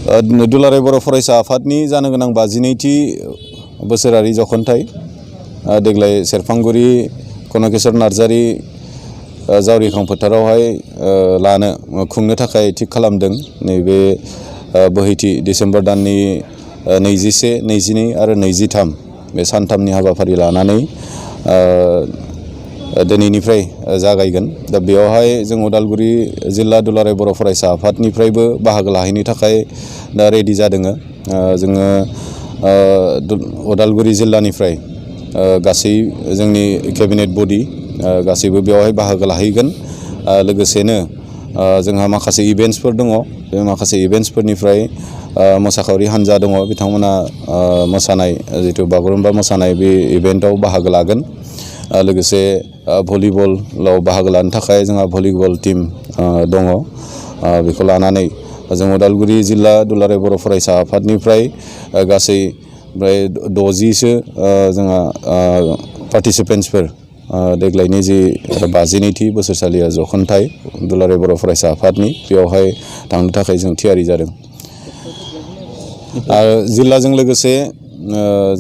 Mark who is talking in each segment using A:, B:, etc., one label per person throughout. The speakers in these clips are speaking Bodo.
A: दुलाराय बर' फरायसा आफादनि जानो गोनां 52थि बोसोरारि जखनथाइ देग्लाय सेरफांगुरि कनकेश्वर नार्जारि जावरिखां फोथारावहाय खुंनो थाखाय थिग खालामदों। नैबे बोहैथि डिसेम्बर दाननि 21, 22 आरो 23 बे सानथामनि हाबाफारि लानानै दिनैनिफ्राय जागायगोन। दा बेयावहाय जों उदालगुरि जिल्ला दुलाराय बर' फरायसा आफादनिफ्रायबो बाहागो लाहैनो थाखाय दा रेडि जादों। जोङो उदालगुरि जिल्लानिफ्राय गासै जोंनि केबिनेट बडि गासैबो बेवहाय बाहागो लाहैगोन। लोगोसेनो जोंहा माखासे इभेन्ट्सफोर दङ। बे माखासे इभेन्ट्सफोरनिफ्राय मोसाखावरि हान्जा दङ, बिथांमोना मोसानाय जिथु बागुरुम्बा मोसानाय बे इभेन्टआव बाहागो लागोन। लोगोसे भलिबलाव बाहागो लानो थाखाय जोंहा भलिबल टीम दङ। बेखौ लानानै जों उदालगुरि जिल्ला दुलाराय बर' फरायसा आफादनिफ्राय गासै 60सो जोंहा पार्टिसिपेन्ट्सफोर देग्लायनि जि 52थि बोसोरसालिया जखनथाइ दुलाराय बर' फरायसा आफादनि बेयावहाय थांनो थाखाय जों थियारि जादों। आरो जिल्लाजों लोगोसे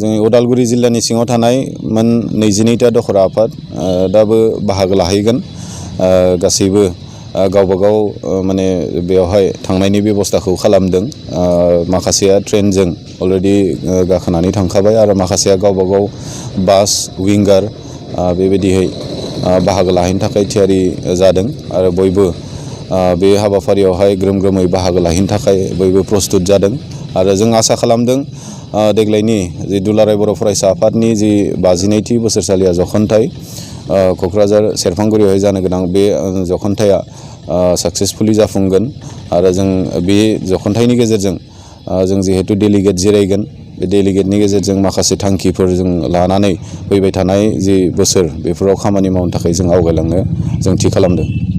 A: जोंनि उदालगुरि जिल्लानि सिङाव थानाय मोन 22टा दखरा आफाद दाबो बाहागो लाहैगोन। गासैबो गावबागाव माने बेवहाय थांनायनि बेबस्थाखौ खालामदों। माखासेया ट्रेनजों अलरेडि गाखोनानै थांखाबाय आरो माखासेया गावबागाव बास विंगार बेबायदियै बाहागो लाहैनो थाखाय थियारि जादों। आरो बयबो बे हाबाफारियावहाय ग्रोम ग्रोमै बाहागो लाहैनो थाखाय बयबो प्रस्तुत जादों। आरो जों आसा खालामदों देग्लायनि जि दुलाराय बर' फरायसा आफादनि जि 52थि बोसोरसालिया जखनथाइ क'क्राझार सेरफांगुरियावहाय जानो गोनां बे जखनथाइया साक्सेसफुलि जाफुंगोन। आरो जों बे जखनथाइनि गेजेरजों जों जिहेतु डेलिगेट जिरायगोन, बे डेलिगेटनि गेजेरजों माखासे थांखिफोर जों लानानै फैबाय थानाय जि बोसोर बेफोराव खामानि मावनो थाखाय जों आवगायलांनो जों थि खालामदों।